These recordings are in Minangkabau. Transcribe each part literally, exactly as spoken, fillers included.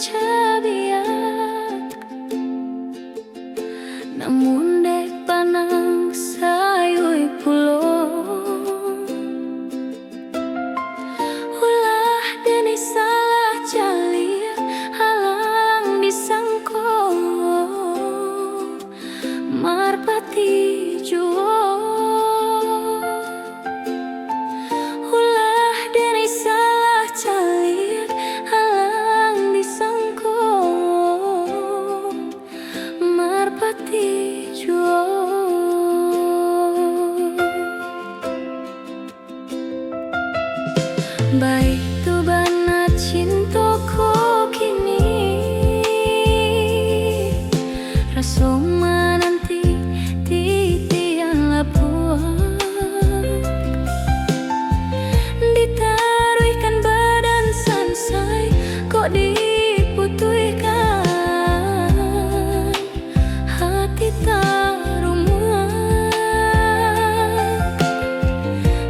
cabiak, namun dek panang sayui pulo. Ulah dek ni salah caliak, alang disangko marpati juo. Ulah dek ni salah caliak, alang disangko marpati juo. Baitu bana cinto ko kini, raso mananti titian lapuak. Ditaruihkan badan sansai, kok diputuihkan hati tarumuak.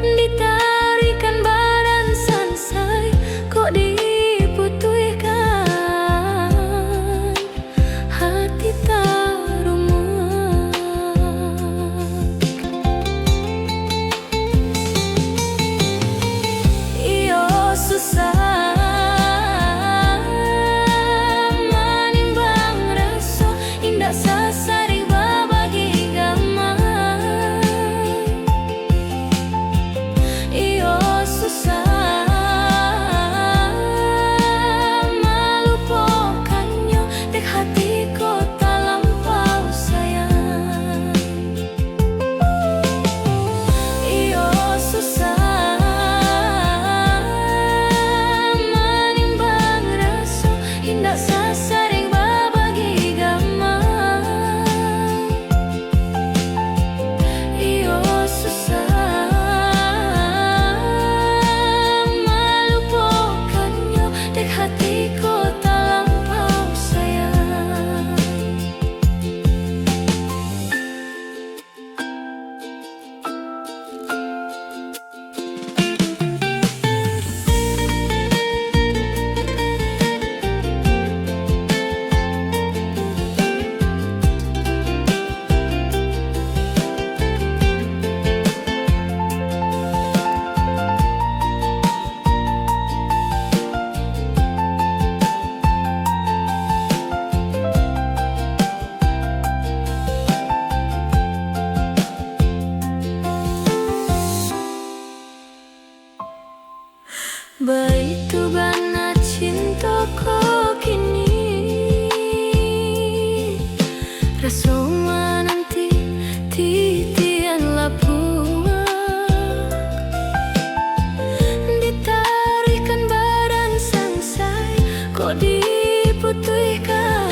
Ditaruihkan badan sansai, kok diputuihkan hati tarumuak. Iyo susah manimbang raso, indak sasarik babagi gamai. Iyo susah malupokannyo, dek hati ko talampau sayang. Iyo susah manimbang raso, indak sasarik babagi gamai. Iyo susah malupokannyo, dek hati ko talampau sayang. Baitu bana cinto ko kini, raso mananti titian lapuak. Ditaruihkan badan sansai, kok diputuihkan